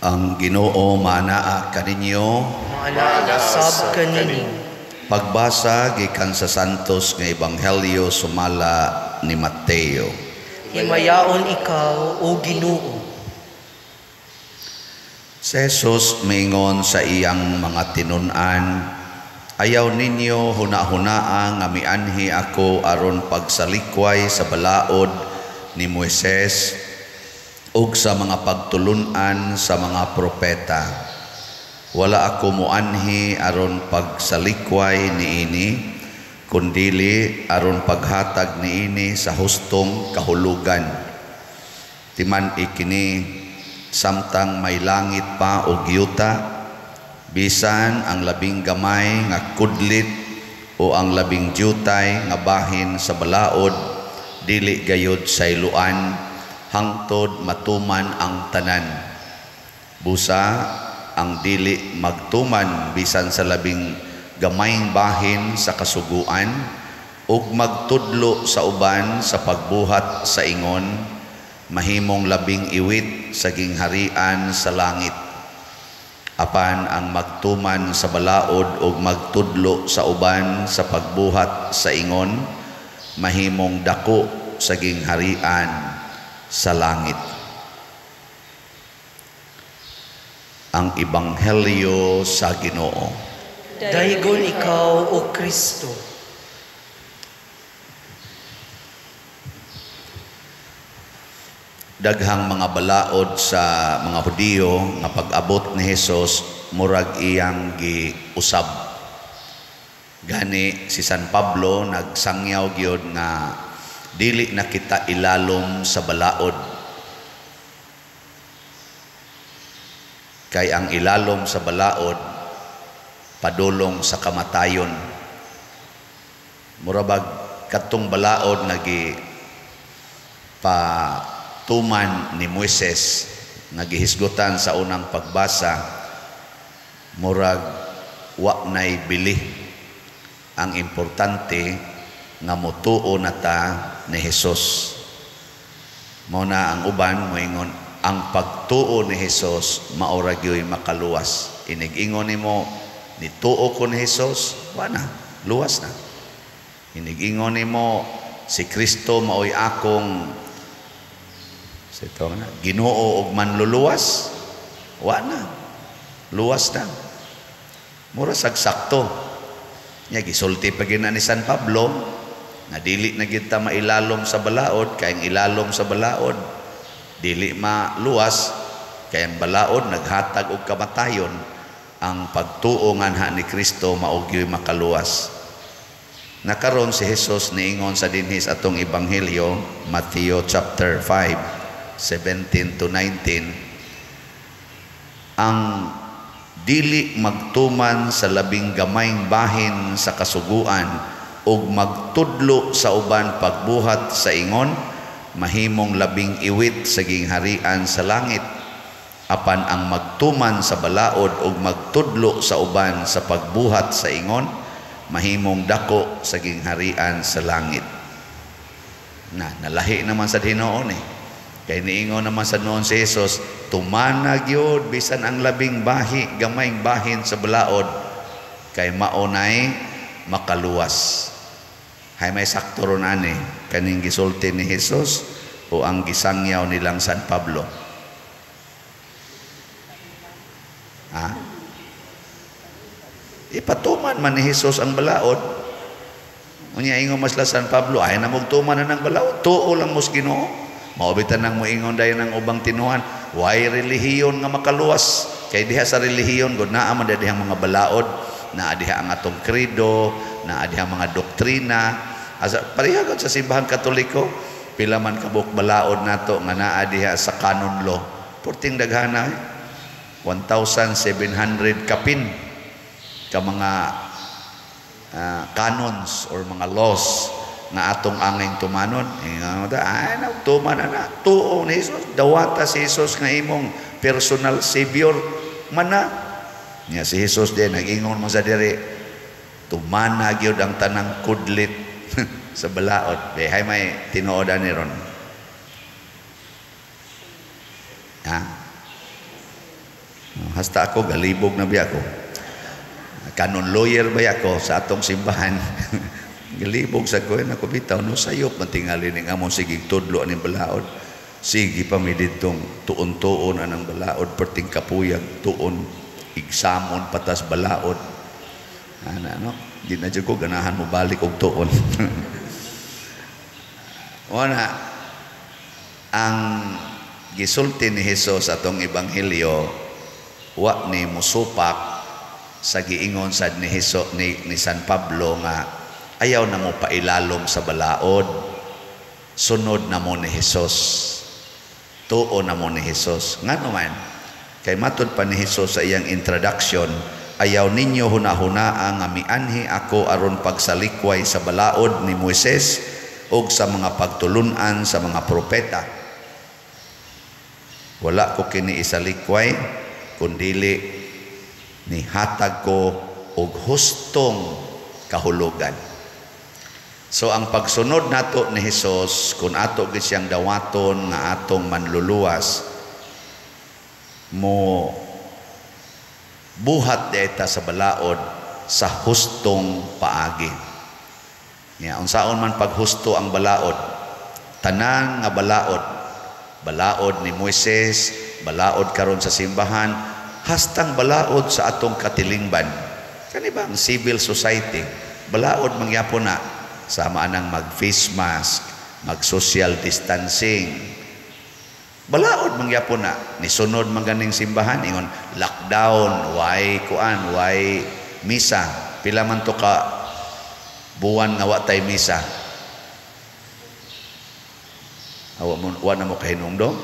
Ang Ginoo maanaa kaninyo. Maanaa sab kanini. Pagbasa gikan sa Santos nga Ebanghelyo sumala ni Mateo. Himayaon ikaw, o Ginoo. Si Jesus miingon sa iyang mga tinun-an, "Ayaw ninyo huna-hunaa nga mianhi ako aron pagsalikway sa balaod ni Moises ug sa mga pagtulun-an sa mga propeta. Wala ako moanhi aron pagsalikway niini, kundili aron paghatag niini sa hustong kahulugan. Timan ikini, samtang may langit pa og yuta, bisan ang labing gamay nga kudlit o ang labing dyutay nga bahin sa balaod dili gayud sayloan hangtod matuman ang tanan. Busa ang dili magtuman bisan sa labing gamayng bahin sa kasuguan ug magtudlo sa uban sa pagbuhat sa ingon, mahimong labing iwit sa gingharian sa langit. Apan ang magtuman sa balaod ug magtudlo sa uban sa pagbuhat sa ingon, mahimong dako sa gingharian sa langit." Ang Ebanghelyo sa Ginoo. Daygon ikaw, o Kristo. Daghang mga balaod sa mga Hudiyo nga pag-abot ni Hesus murag iyang giusab. Gani si San Pablo nagsangyaw gyud nga dili na kita ilalom sa balaod. Kay ang ilalom sa balaod padulong sa kamatayon. Murabag katong balaod nga gipatuman ni Moises nga gihisgutan sa unang pagbasa, murag wa nay bili. Ang importante nga motuo na ta ni Hesus. Mao na ang uban moingon ang pagtuo ni Hesus mao ra gyoy makaluwas. Inig-ingon nimo nituo ko ni Hesus, wa na, luwas na. Inig-ingon nimo si Kristo maoy akong sito na, Ginoo og manluluwas, wa na, luwas na. Mura sag sakto. Nya gisulti pa gyud na ni San Pablo nga dili na gyud ta mailalom sa balaod, kay ang ilalom sa balaod dili maluwas, kay ang balaod naghatag og kamatayon. Ang pagtuo nganha ni Kristo mao gyud makaluwas. Nakaron si Hesus niingon sa dinhis atong ebanghelyo, Mateo chapter 5, 17 to 19, ang dili magtuman sa labing gamayng bahin sa kasuguan ug magtudlo sa uban pagbuhat sa ingon, mahimong labing iwit sa gingharian sa langit. Apan ang magtuman sa balaod ug magtudlo sa uban sa pagbuhat sa ingon, mahimong dako sa gingharian sa langit. Na nalahi naman sa hinuon eh. Kay niingon naman sa noon si Hesus, tumana gyud bisan ang labing bahi, gamayng bahin sa balaod, kay mao nay makaluwas. Hay may sakto ron ani kaning gisulti ni Hesus o ang gisangyaw nilang San Pablo. Ha? Ipatuman man ni Hesus ang balaod. Unya ingon mas la San Pablo, ay na mugtuman na ng balaod, tuo lang mos Ginoo. Maobitan nang moingon dayon ang ubang tinuhan, way relihiyon nga makaluwas. Kay diha sa relihiyon gud naa man dihang mga balaod, naa diha ang atong credo, naa diha mga doktrina. Asa pareha gud sa Simbahang Katoliko, pila man kabuk balaod nato nga naa diha sa canon law. Purting daghana, 1,700 kapin ka mga canons or mga laws nga atong angay tumanon. Ay, tuman na, tuo ni Jesus, dawata si Jesus nga imong personal savior mana. Nya si Jesus din nag-ingon mo sa diri, tumana gyud ang tanang kudlit sa balaod. Hay may tinuod ani ron. Ha? Hasta ako galibog na biya ko. Canon lawyer ba ako sa atong simbahan? Galibog sa ko, ako bitaw no, sayop man tingali ning among sige tudlo aning balaod. Sige pa mi didtong tuon-tuon anang balaod, perting kapuyag tuon, igsamon patas balaod. Ana no, di na jud ko ganahan mo balik og tuon. Wala ang gisulti ni Hesus atong ebanghelyo, wa ni musupak sa giingon sad ni Hesus ni San Pablo nga ayaw na mo pailalom sa balaod, sunod na mo ni Hesus, tuo na mo ni Hesus. Ngano man kay matud pa ni Hesus sa iyang introduction, "Ayaw ninyo hunahunaa nga mianhi ako aron pagsalikway sa balaod ni Moises ug sa mga pagtulunan sa mga propeta. Wala ko kini isalikway, kundili nihatag ko og hustong kahulugan." So ang pagsunod nato ni Hesus, kung ato gid siyang dawaton nga atong manluluwas, mo buhat deta sa balaod sa hustong paagi. Nya unsaon man paghusto ang balaod? Tanan nga balaod, balaod ni Moises, balaod karon sa simbahan, hastang balaod sa atong katilingban. Kani ba ang civil society? Balaod mangyapon na sama anang mag face mask, mag social distancing. Balaod mangyapon na nisunod man ganing simbahan, ingon lockdown, way kuan, way misa. Pila man to ka buwan nga wa tay misa? Awa mo, wa na mo kahinungdong?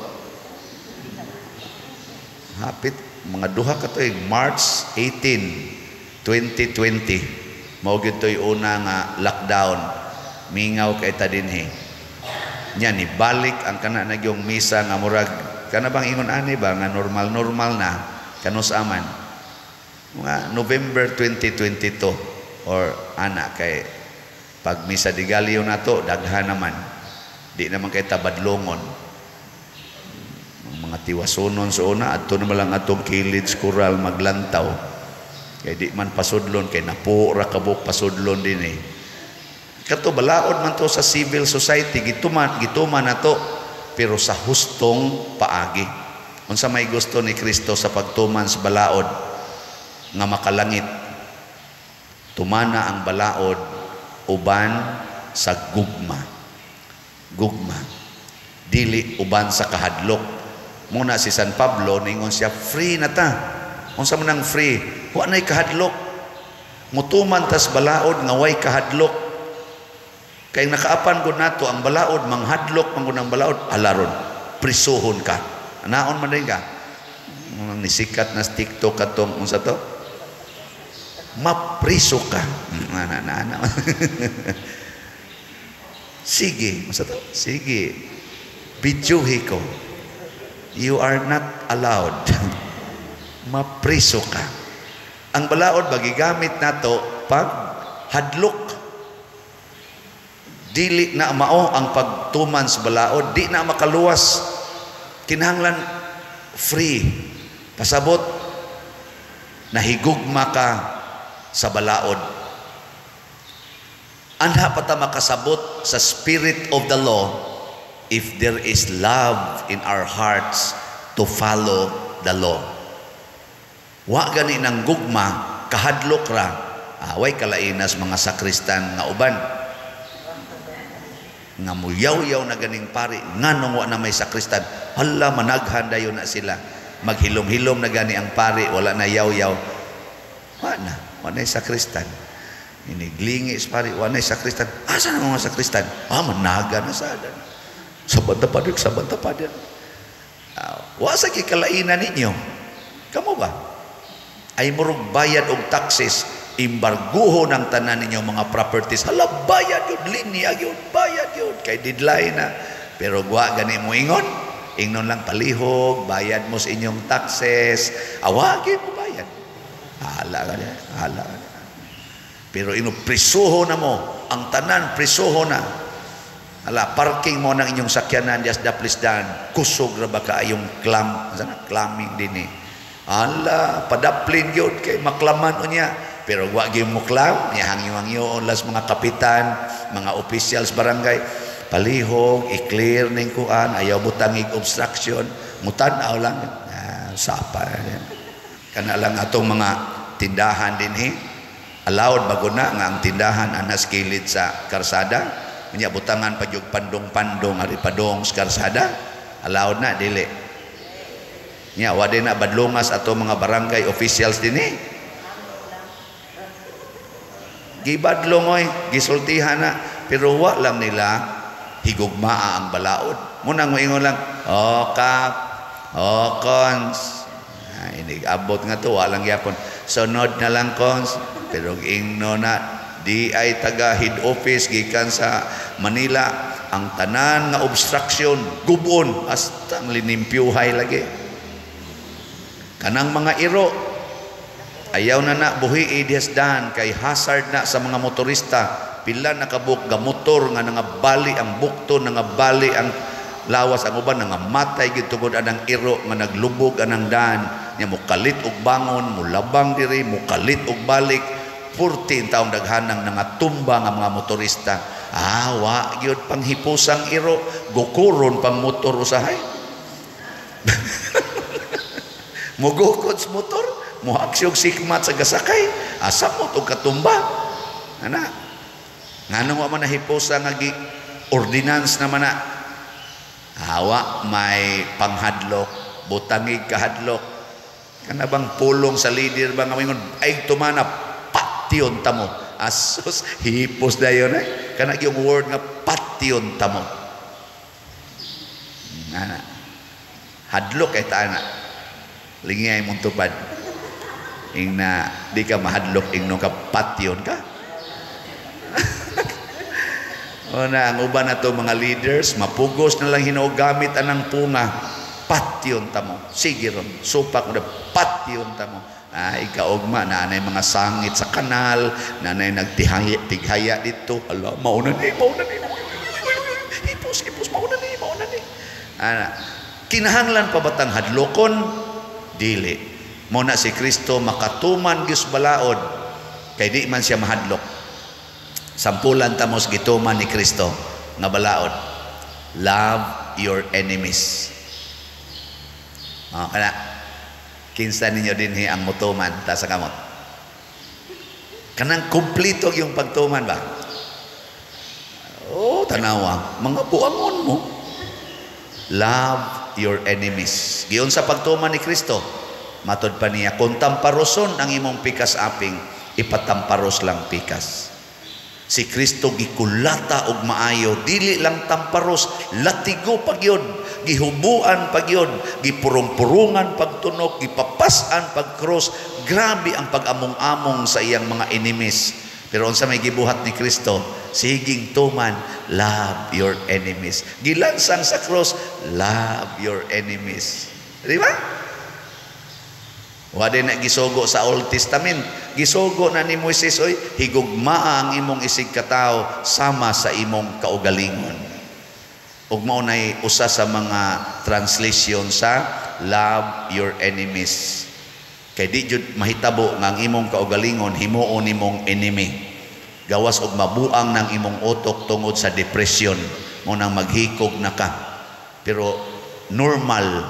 Hapit mga duha ka tuig, March 18, 2020. Mao gyud toy una nga lockdown. Mingaw kay ta dinhi. Nya ni balik ang kana nagyong misa nga murag kana bang ingon ani ba nga normal normal na kanus aman. Mga November 2022 or ana, kay pag misa di Galio nato daghan naman. Di naman kay tabadlongon. Ang mga tiwasunon sa una adto naman lang atong kilid kural maglantaw. Kay di man pasudlon, kay napo ra kabuk pasudlon din eh. Kato balaod man to sa civil society, gituman gituman nato pero sa hustong paagi. Unsa may gusto ni Kristo sa pagtuman sa balaod nga makalangit? Tumana ang balaod uban sa gugma. Gugma. Dili uban sa kahadlok. Muna si San Pablo ningon siya, free na ta. Unsa man ang free? Wa nay kahadlok. Mutuman tas balaod nga way kahadlok. Kay nakaapan gud nato ang balaod, manghadlok man gud ang balaod, alaron, prisuhon ka. Naon man din ka. Nang nisikat na TikTok katong unsa to? Mapriso ka. Na na na. Sige, unsa to? Sige. Bidyuhi ko. You are not allowed. Mapriso ka. Ang balaod ba gigamit nato pag hadlok. Dili na mao ang pagtuman sa balaod, di na makaluwas. Kinahanglan free. Pasabot nahigugma ka sa balaod. Anha pa ta makasabot sa spirit of the law if there is love in our hearts to follow the law. Wa gani nang gugma, kahadlok ra. Away kalainas mga sakristan nga uban. Nga muyaw-yaw na ganing pari, nganong wa na may sakristan? Hala, managhan dayon na sila. Maghilom-hilom na gani ang pari, wala na yaw-yaw. Wa na, wa na sakristan. Iniglingi sa pari, wa na sakristan. Asa na mga sakristan? Ah, managa na sada. Sa banda pa din, sa banda pa din. Wa sa kikalainan ninyo. Kamo ba? Ay murog bayad og taxes, imbarguho ng tanan ninyo mga properties. Hala, bayad yun, linya yun, bayad yun. Kay deadline na. Pero gwa gani mo ingon, ingnon lang palihog, bayad mo sa inyong taxes. Awagi mo bayad. Hala ka niya, hala ka niya. Pero ino prisuho na mo, ang tanan prisuho na. Hala, parking mo ng inyong sakyanan dias daplisdan, kusog ra ba kaayong clam, sana clamming din eh. Ala, padaplin gyud kay maklaman unya. Pero wa gyud moklam, hangyo-hangyo las mga kapitan, mga officials barangay. Palihog, i-clear ning kuan, ayaw butangig obstruction, mutan-aw lang. Ah, sapa. Kana lang atong mga tindahan dinhi. Allowed bago na nga ang tindahan anas kilid sa karsada. Unya butangan pa gyud pandong-pandong ari padong sa karsada. Allowed na dili. Nya wa din na badlungas ato mga barangay officials dinhi. Gibadlong oy, gisultihan na, pero wa lang nila higugmaa ang balaod. Muna moingon lang, oh kap, oh cons. Ah, inig abot nga to, wa lang gyapon. Sunod na lang cons, pero ingno na di ay taga head office gikan sa Manila ang tanan nga obstruction gubon hasta ang linimpyuhay lagi. Kanang mga iro ayaw na na buhi dihasdan kay hazard na sa mga motorista. Pila nakabuk gamotor nga nangabali ang bukto, nangabali ang lawas, ang uban nangamatay gid tungod anang iro nga naglubog anang daan. Nya mokalit og bangon, molabang diri, mokalit og balik. 14 taong daghanang nangatumba nga mga motorista. Ah, wa gyud panghipusang iro, gukuron pang motor usahay. Mugukod sa motor, mohaksiyog sikmat sa gasakay, asa mo tog katumba. Ana, nganong wa man nahipusa nga gi ordinance naman na. Hawa may panghadlok, butangig kahadlok. Kana bang pulong sa leader ba nga moingon ay tumana patyon tamo. Asos hipos dayon eh. Kana yung word nga patyon tamo. Ana. Hadlok ay ta ana. Lingay mong tupad. Ingna di ka mahadlok ingno ka patyon ka. O na, ang uban na to mga leaders, mapugos na lang hinuog gamit anang punga. Patyon tamo. Sige ron, supak mo na, patyon tamo. Ah, ikaugma, naanay mga sangit sa kanal, naanay nagtighaya dito. Ala, mauna ni, mauna ni. Hipos, hipos, mauna ni, mauna ni. Ana, kinahanglan pa batang hadlokon? Dili. Muna si Kristo makatuman gyud balaod, kay di man siya mahadlok. Sampulan tamos gituman ni Kristo nga balaod. Love your enemies. Oh, kana kinsa ninyo dinhi ang motuman ta sa kamot? Kanang kumpleto yung pagtuman ba? Oh, tanawa, mga buangon mo. Love your enemies. Giyon sa pagtuman ni Kristo, matod pa niya, kung tamparoson ang imong pikas aping, ipatamparos lang pikas. Si Kristo gikulata og maayo, dili lang tamparos, latigo pagyod, gihubuan pagyod, gipurong-purungan pagtunok, gipapas-an pagkros. Grabe ang pag-among-among sa iyang mga enemies. Pero unsa may gibuhat ni Kristo? Siging tuman, love your enemies. Gilansang sa cross, love your enemies. Di ba? Wa din na gisugo sa Old Testament. Gisugo na ni Moises, oy, higugmaa ang imong isig katawo sama sa imong kaugalingon. Ug mao nay usa sa mga translation sa love your enemies. Kay di jud mahitabo nga ang imong kaugalingon himuon nimong enemy. Gawas og mabuang ng imong utok tungod sa depression, mo nang maghikog na ka. Pero normal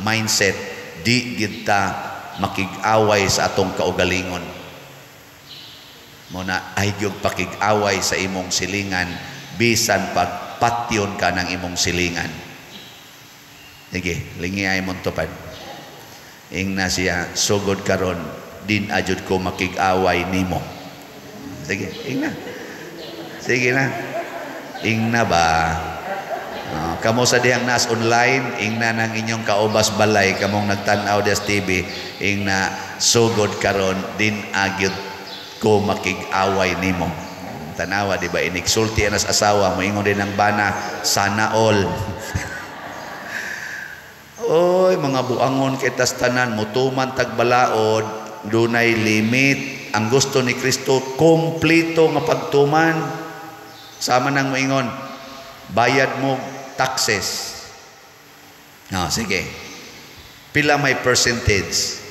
mindset, di gid ta makig-away sa atong kaugalingon. Mo na ay gyud pakig-away sa imong silingan bisan pagpatyon ka ng imong silingan. Sige, lingi ay mong tupad. Ingna siya, sugod karon din ajud ko makig-away nimo. Sige, ingna. Sige na. Ingna ba? Kamo sa dihang nas online, ingna ng inyong kaubas balay, kamong nagtan-aw des TV, ingna sugod karon din agyud ko makig-away nimo. Tanawa, di ba? Iniksulti anas asawa, moingon din ang bana, sana all. Oy, mga buangon kay tas tanan, mutuman tagbalaod, dunay limit. Ang gusto ni Kristo, kompleto nga pagtuman. Sama nang moingon, bayad mo taxes. No, sige. Pila may percentage?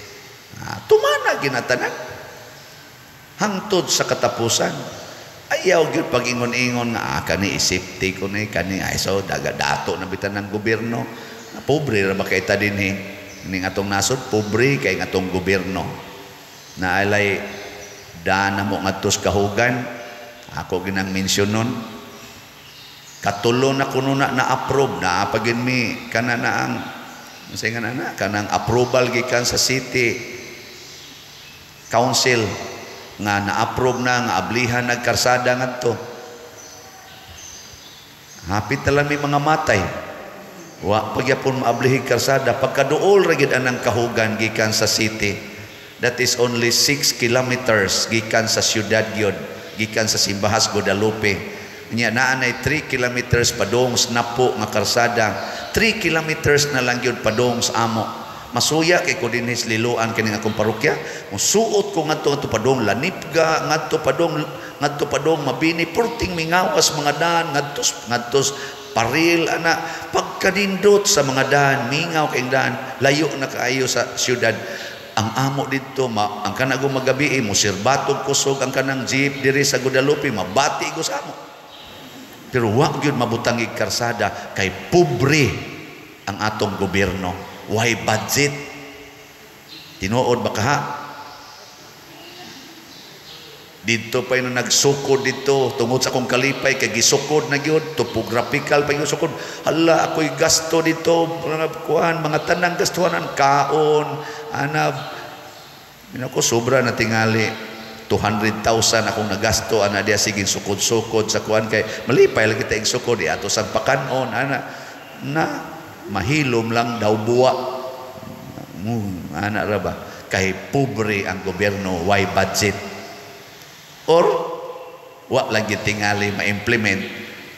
Tumana ginatanan. Hangtod sa katapusan. Ayaw gyud pag-ingon-ingon nga kani safety ko ni kani ay so daga dato na bitan ng gobyerno. Pobre ra ba kay ta dinhi ning atong nasod, pobre kay atong gobyerno. Naalay dana mo ngadto sa Kahugan, ako ginang mention nun. Katulo na kuno na na-approve na pagin mi kana na ang unsay nga na kanang approval gikan sa city council nga na-approve na nga ablihan nagkarsada ngadto. Hapit na lang may mga matay. Wa pagyapon maablihi karsada pagkaduol ra gyud anang Kahugan gikan sa city. That is only 6 kilometers gikan sa syudad gyud, gikan sa Simbahas Guadalupe. Nya naa nay 3 kilometers padung sa Napo nga karsada. 3 kilometers na lang gyud padung sa amo. Masuya kay ko dinhi sa Liloan kining akong parokya. Musuot ko ngadto ngadto padung Lanipga, ngadto padung Mabini, purting mingawas mga daan ngadto ngadto Paril ana pagkanindot sa mga daan, mingaw kay daan, layo na kaayo sa syudad. Ang amo didto ang kanang magabi mo sirbatog kusog ang kanang jeep diri sa Guadalupe, mabati ko sa amo. Pero wa gyud mabutangig karsada kay pobre ang atong gobyerno. Why budget? Tinuod ba kaha? Dito pa yun nagsukod dito tungod sa akong kalipay kay gisukod na gyud, topographical pa yung sukod. Hala, ako'y gasto dito, mga kuan, mga tanang gastuhanan, kaon, ana, ko sobra na tingali 200,000 akong nagasto ana diya sige sukod-sukod sa kuan kay malipay lang kita sukod di ato sa pakanon ana na mahilom lang daw buwa ana ra ba kay pobre ang gobyerno, why budget or wa lang gyud tingali ma-implement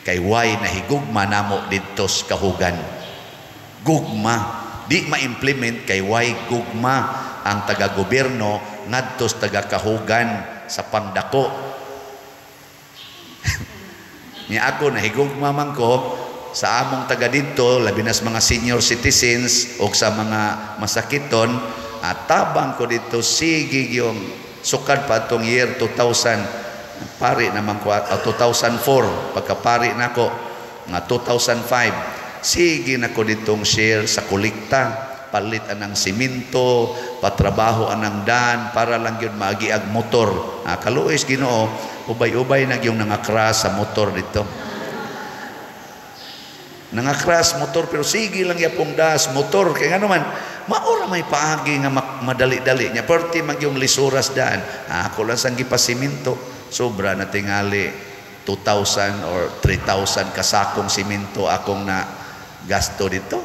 kay why nahigugma namo didto sa Kahugan. Gugma di ma-implement kay why gugma ang taga-gobyerno ngadto sa taga-Kahugan sa pangdako. Nya ako nahigugma man ko sa among taga didto, labi na sa mga senior citizens o sa mga masakiton, at tabang ko dito sige yung sukad pa atong year 2000 pari naman ko, 2004 pagkapari nako nga 2005 sige nako ditong share sa kolekta, palit anang simento, patrabaho anang dan para lang gyud maagiag motor. Kaluoy Ginoo, ubay-ubay na gyud nangakras sa motor dito. Nangakras motor pero sige lang yapong das motor kay ngano man maura may paagi nga madali-dali nya perti man yung lisuras daan. Ako lang sang gipasimento, sobra na tingali 2,000 or 3,000 kasakong simento akong na gasto dito.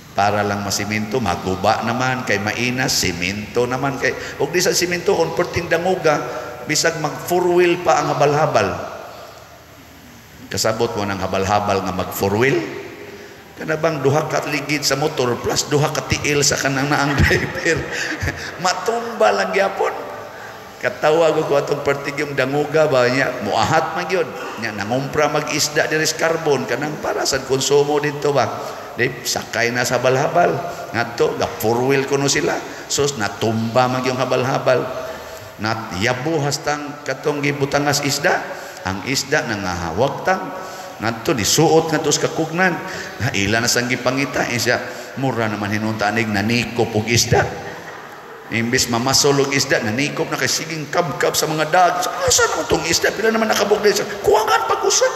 Para lang masimento, maguba naman kay mainas, simento naman kay og di sa simento on perting danguga bisag mag four wheel pa ang habal-habal. Kasabot mo ng habal-habal nga mag four wheel? Kana bang duha ka ligid sa motor plus duha ka tiil sa kanang naang driver. Matumba lang gyapon. Katawa ko atong pertig yung danguga ba niya, muahat man gyud. Nya nangumpra mag-isda diri sa carbon kanang para sa konsumo didto ba. Di sakay na sa habal-habal. Ngadto ga four wheel kuno sila. Sus natumba man yung habal-habal. Nat yabo hastang katong gibutangas isda. Ang isda nangahawag tang ngadto disuot ngadto sa kakugnan. Na ila na sang gipangita isya mura naman hinunta anig nanikop og isda. Imbis mamasol og isda nanikop na kay siging kabkab sa mga dag. Asa naman tong isda pila naman nakabog din. Kuwangan pag-usap.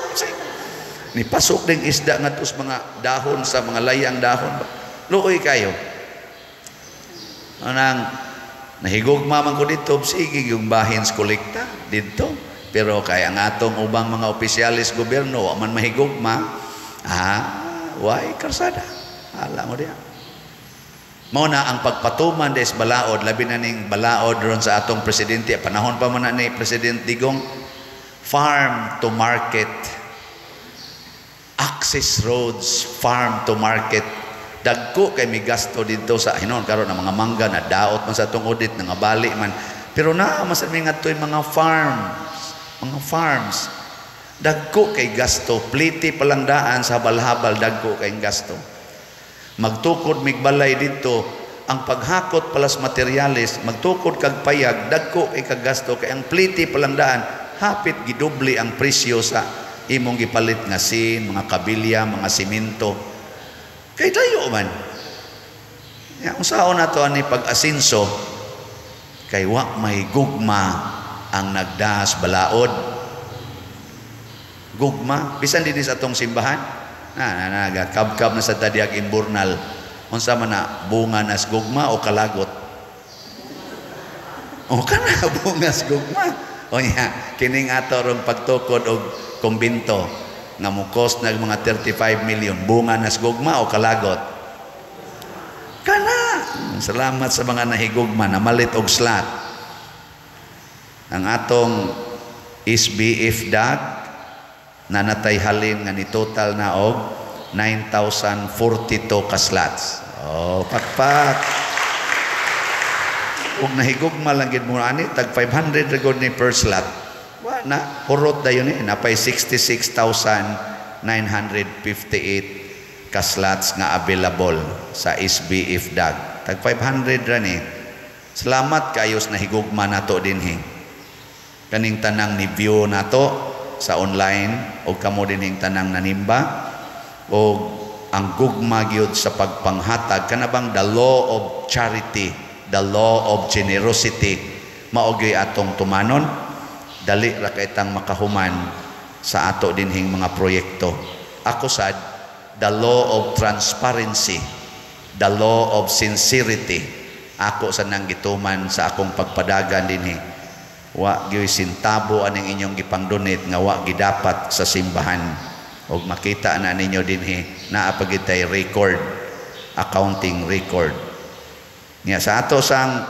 Nipasok ding isda ngadto sa mga dahon sa mga layang dahon. Luoy kayo. Anang nahigugma man ko dito sige yung bahin sa kolekta didto. Pero kay ang atong ubang mga opisyalis gobyerno wa man mahigugma, why karsada. Ala mo diha. Mao na ang pagpatuman des balaod, labi na ning balaod ron sa atong presidente, panahon pa man na ni President Digong, farm to market. Access roads, farm to market. Dagko kay mi gasto didto sa hinon karon ang mga mangga na daot man sa atong audit nangabali man. Pero naa man sa mi ngadtoy mga farms, mga farms. Dagko kay gasto, pliti palang daan sa habal-habal dagko kay gasto. Magtukod mig balay didto, ang paghakot palas materyales, magtukod kag payag, dagko kay kag gasto kay ang plite palang daan, hapit gidoble ang presyo sa imong gipalit nga sin, mga kabilya, mga simento. Kay dayo man. Ya, unsaon nato ani pag-asinso kay wa may gugma ang nagdas balaod. Gugma bisan dinhi sa atong simbahan na na nagakabkab na sa tadiag imburnal, unsa man na, bunga nas gugma o kalagot o kana bungas gugma? O nya kining ato rong pagtukod og kumbinto nga mo cost nag mga 35 million, bunga nas gugma o kalagot kana? Salamat sa mga nahigugma namalit og slot. Ang atong SBF DAG nanatay halin nga ni total na og 9,042 ka slots. Oh, pakpak. Ug nahigugma lang gid mo ani, tag 500 ra gud ni per slot. Wa na hurot dayon ni, napay 66,958 ka slots nga available sa SBF DAG. Tag 500 ra ni. Salamat kayo sa nahigugma nato dinhi. Kaning tanang ni view nato sa online o kamo dinhing tanang nanimba o ang gugma gyud sa pagpanghatag, kana bang the law of charity, the law of generosity, mao gyud atong tumanon, dali ra kay tang makahuman sa ato dinhing mga proyekto. Ako sad, the law of transparency, the law of sincerity, ako sa nang gituman sa akong pagpadagan dinhi. Wa gyud sentabo aning inyong gipangdonate nga wa gidapat sa simbahan. Og makita na ninyo dinhi, naa pa gyud tay record, accounting record. Nya sa ato sang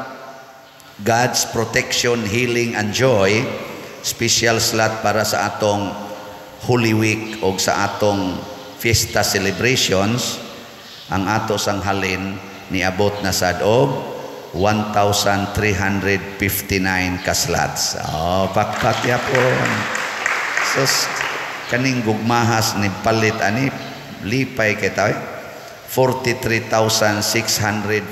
God's protection, healing and joy, special slot para sa atong Holy Week og sa atong fiesta celebrations, ang ato sang halin niabot na sad og 1,359 ka slots. Oh, pakpak yapon. Sus, kaning gugmahas ni palit ani, lipay kay tayo. 43,641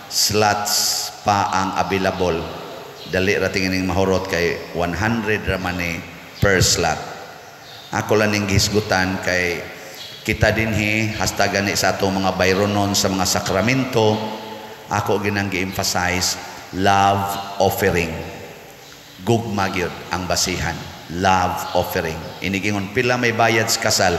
slots pa ang available. Dali ra tingin mahurot kay 100 ra man ni per slot. Ako lang ning gihisgutan kay kita dinhi hasta gani sa atong mga bayronon sa mga sakramento, ako ginang gi-emphasize love offering. Gugma gyud ang basihan. Love offering. Inigingon pila may bayad sa kasal,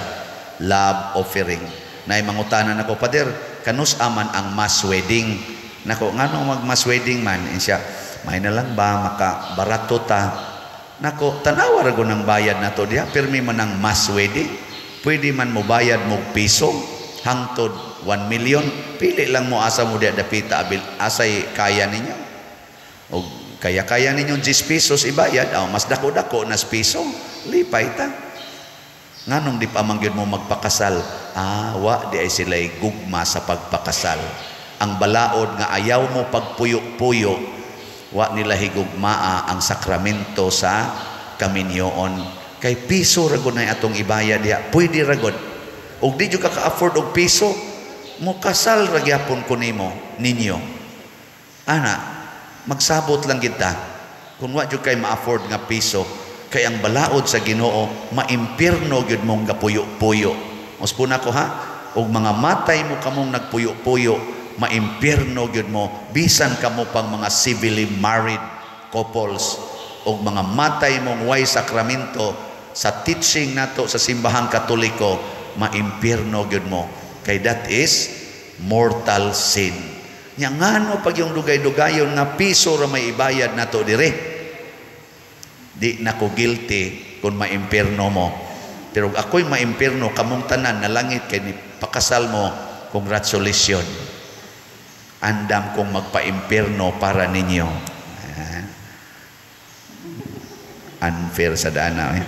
love offering. Nay mangutanan ako, "Pader, kanus aman ang mass wedding?" Nako, ngano mag mass wedding man? Insya, may na lang ba maka barato ta? Nako, tanawa ra ng bayad nato diha, pirmi man ang mass wedding. Pwede man mo bayad mo piso hangtod 1 million, pili lang mo asa mo diha dapita abil asay kaya ninyo. Og kaya-kaya ninyo 10 pesos ibayad, oh, mas dako-dako nas piso, lipay ta. Nganong di pa man gyud mo magpakasal? Ah, wa di ay sila'y gugma sa pagpakasal. Ang balaod nga ayaw mo pagpuyo-puyo, wa nila higugmaa ang sakramento sa kaminyoon. Kay piso ra gud na atong ibayad diha, pwede ra gud. Og di jud ka ka-afford og piso, mo kasal ra gyapon ko nimo ninyo. Ana, magsabot lang kita. Kung wa jud kay ma-afford nga piso, kay ang balaod sa Ginoo, maimpirno gyud mong gapuyo-puyo. Uspon ako ha, og mga matay mo kamong nagpuyo-puyo, maimpirno gyud mo bisan kamo pang mga civilly married couples, og mga matay mong way sakramento sa teaching nato sa simbahang Katoliko, maimpirno gyud mo kay that is mortal sin. Nya ngano pag yung dugay-dugayon nga piso ra may ibayad nato dire? Di na ko guilty kung maimpirno mo. Pero ako'y maimpirno, kamong tanan na langit kay ni pakasal mo, congratulations. Andam kong magpaimpirno para ninyo. Unfair sa dana eh.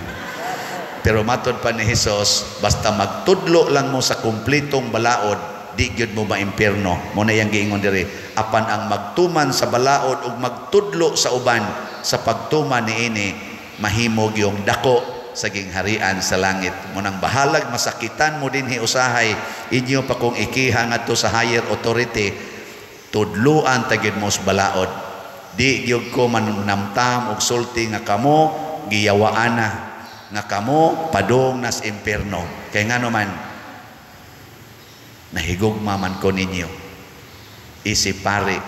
Pero matod pa ni Hesus, basta magtudlo lang mo sa kumplitong balaod, di gyud mo maimpirno. Mo na yang giingon diri, apan ang magtuman sa balaod ug magtudlo sa uban sa pagtuman niini, mahimog yung dako sa gingharian sa langit. Munang bahalag masakitan mo dinhi usahay, inyo pa kong ikiha ngadto sa higher authority, tudluan ta gyud mo sa balaod. Di gyud ko manamtam og sulti nga kamo giyawaan na, nga kamo padung nas impierno. Kay ngano man, nahigugma man ko ninyo. Isip pare,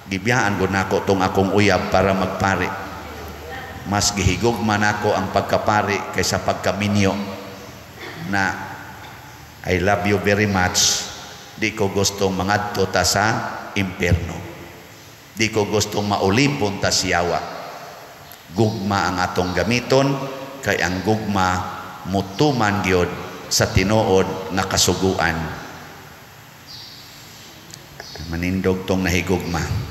gibiyaan ko nako tong akong uyab para magpare. Mas gihigugma nako ang pagkapari kaysa pagkaminyo na I love you very much. Di ko gustong mangadto ta sa impierno. Di ko gustong maulipon ta siyawa. Gugma ang atong gamiton, kay ang gugma mutuman gyud sa tinuod nga kasuguan. Manindog tong nahigugma.